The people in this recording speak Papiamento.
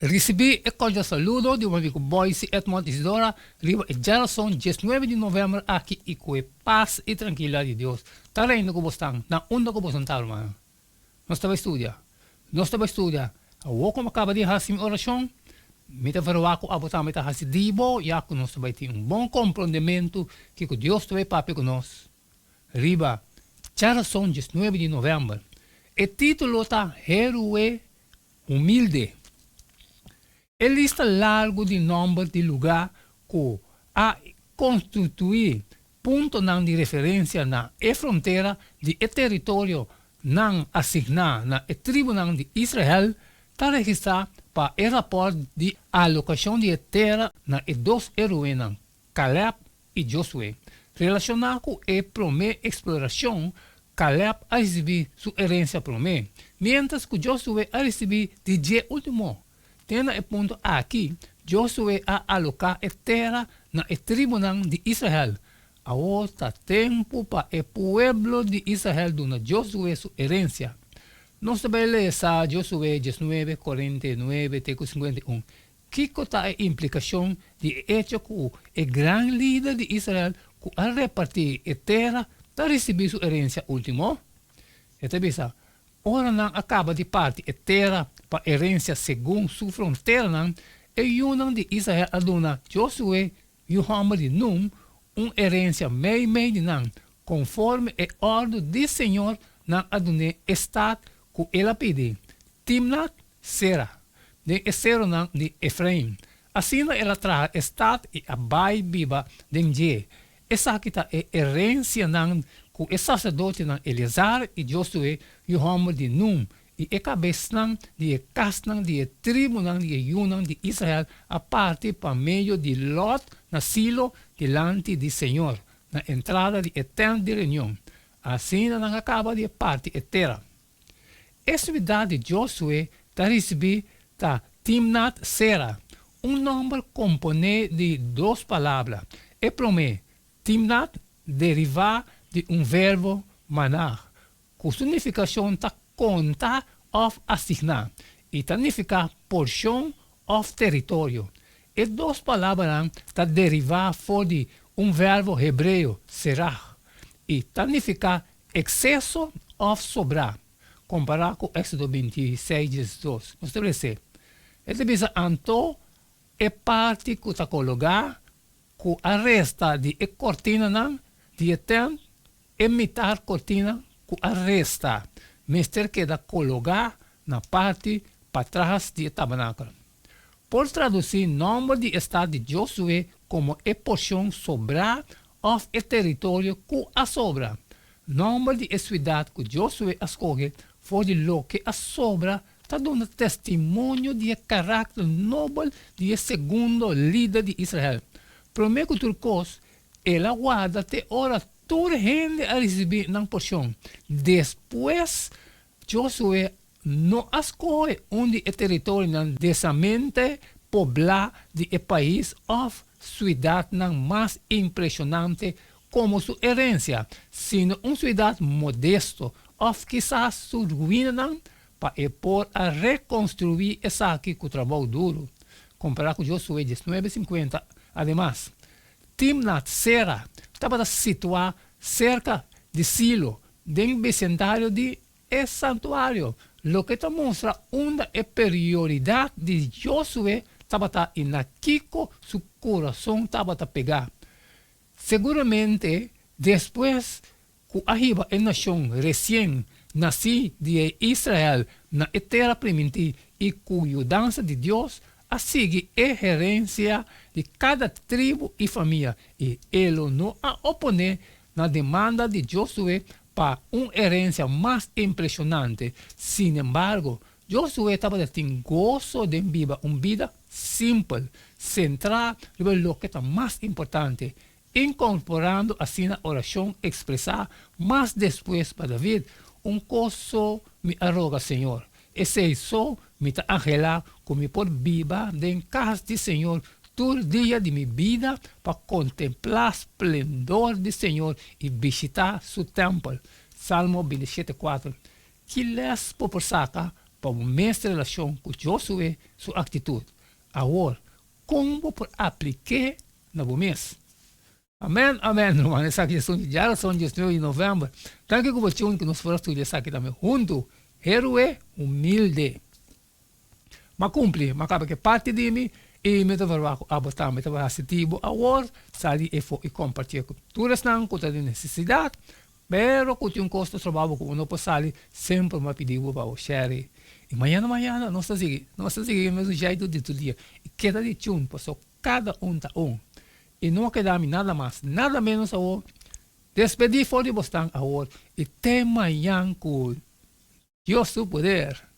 Risibí e kòrdial saludo di bo amigu Boyce Edmond Isidora riba e djarason diesnuebe di novèmber aki i ku e pas i trankilidat di Dios ta reina ku bosnan na unda ku boso ta rumannan. Nos ta bai studia. Nos ta bai studia. Awor ku mi a kaba di hasi mi orashon, mi ta verwagt ku abo tambe ta hasi di bo ya ku nos ta bai tin un bon komprondementu kiko Dios ta bai papia ku nos riba djarason diesnuebe di novèmber. E título ta Héroe Humilde. E lista largu di nòmber di lugá ku a konstituí puntonan di referensia na e frontera di e teritorionan asigná na e tribunan di Israel ta registrá pa e rapòrt di alokashon di e tera na e dos héroenan, Kalèb i Josué. Relashoná ku e promé eksplorashon, Kalèb a risibí su herensia promé, miéntras ku Josué a risibí di dje último. Te na e punto aki, Josué a aloká e tera na e tribunan di Israel. Awor ta tempu pa e pueblo di Israel duna Josué su herensia. Nos ta bai lesa Josué diesnuebe, 49 te ku 51. Kiko ta e implikashon di e echo ku e gran lider di Israel ku a repartí e tera ta risibí su herensia último? E ta bisa, Ora nan a kaba di parti e tera pa herensia segun su fronteranan, e yunan di Israel a duna Josué, yu hòmber di Nun, un herensia meimei di nan, konforme e òrdu di señor nan a dun'é e stat ku el a pidi, Timnat Sera, den e seronan di Efraim. Asina el a traha e stat i a bai biba den dje. Esaki ta e herensianan ku e saserdotenan Eleazar i Josué, yu hòmber di Nun, i e kabesnan di e kasnan di e tribunan di e yunan di Israel a parti pa medio di lòt na Silo dilanti di señor, na entrada di e tènt di reunion. Asina nan a kaba di parti e tera. E siudat di Josué ta risibí ta Timnat-Sera, un nòmber komponé di dos palabra. E promé, Timnat, derivá di un verbo manah, ku su nifikashon ta konta òf asigná, i ta nifiká porshon òf teritorio. E dos palabranan ta derivá for di un verbo hebreo, serah, i ta nifiká Ekseso òf sobrá, kompará ku Éksodo 26, 12. Nos ta lesa, E ta bisa, Anto e parti ku ta kologá ku a resta di e kortinanan di e tènt, e mitar kortina ku a resta, mester keda kologá na parti patras di e tabernakel. Por tradusí nòmber di e stat di Josué komo e porshon sobrá òf e teritorio ku a sobra. Nòmber di e siudat ku Josué a skohe for di loke a sobra ta duna testimonio di e karakter nobel di e segundo lider di Israel. Promé ku tur kos, el a warda te ora tur hende a risibí nan porshon. Despues, Josué no a skohe un di e teritorionan densamente poblá di e pais òf siudatnan mas impreshonante komo su herensia, sino un siudat modesto òf kisas su ruinanan pa e por a rekonstruí esaki ku trabou duru. Kompará ku Josué 19, 50, Ademas, Timnat-Sera tabata situá serka di Silo, den bisendario di e santuario, loke ta mustra unda e prioridat di Josué tabata i na kiko su kurason tabata pegá. Seguramente, despues ku a hiba e nashon resien nasí di e Israel na e Tera Primintí i ku yudansa di Dios a sigui e herensia di kada tribu i famia, i e lo no a oponé na demanda di Josué pa un herensia mas impreshonante. Sinembargo, Josué tabata tin goso den biba un bida simpel, sentrá riba loke ta mas importante, inkorporando asina orashon ekspresá mas despues pa David, Un kos so mi a roga Señor, esei so mi ta anhelá, ku mi por biba den kas di Señor tur dia di mi bida pa kontemplá splendor di Señor i bishitá su tèmpel. Salmo 27, 4. Ki lès bo por saka pa bo mes relashon ku Josué su aktitut. Awor, kon bo por aplik'é na bo mes? Amèn, amèn, ruman. Esaki ta esun di djarason diesnuebe di novèmber. Danki ku bo tune ku nos por a studia esaki tambe huntu. Héroe humilde. M'a kumpli, m'a kaba ku e parti di mi i mi ta verwagt ku abo tambe ta bai hasi di bo awor, sali efo i kompartié ku tur esnan ku ta den nesesidat, pero ku tin un kos ta stroba bo ku bo no por sali, semper m'a pidi bo pa bo share. I mañana mañana nos ta sigui, nos ta sigui e mesun jeitu di tur dia. I keda di tune, pasobra kada un ta un. I no a keda mi nada mas, nada ménos awor. Despedí for di bosnan awor i te mañan ku Dios su poder.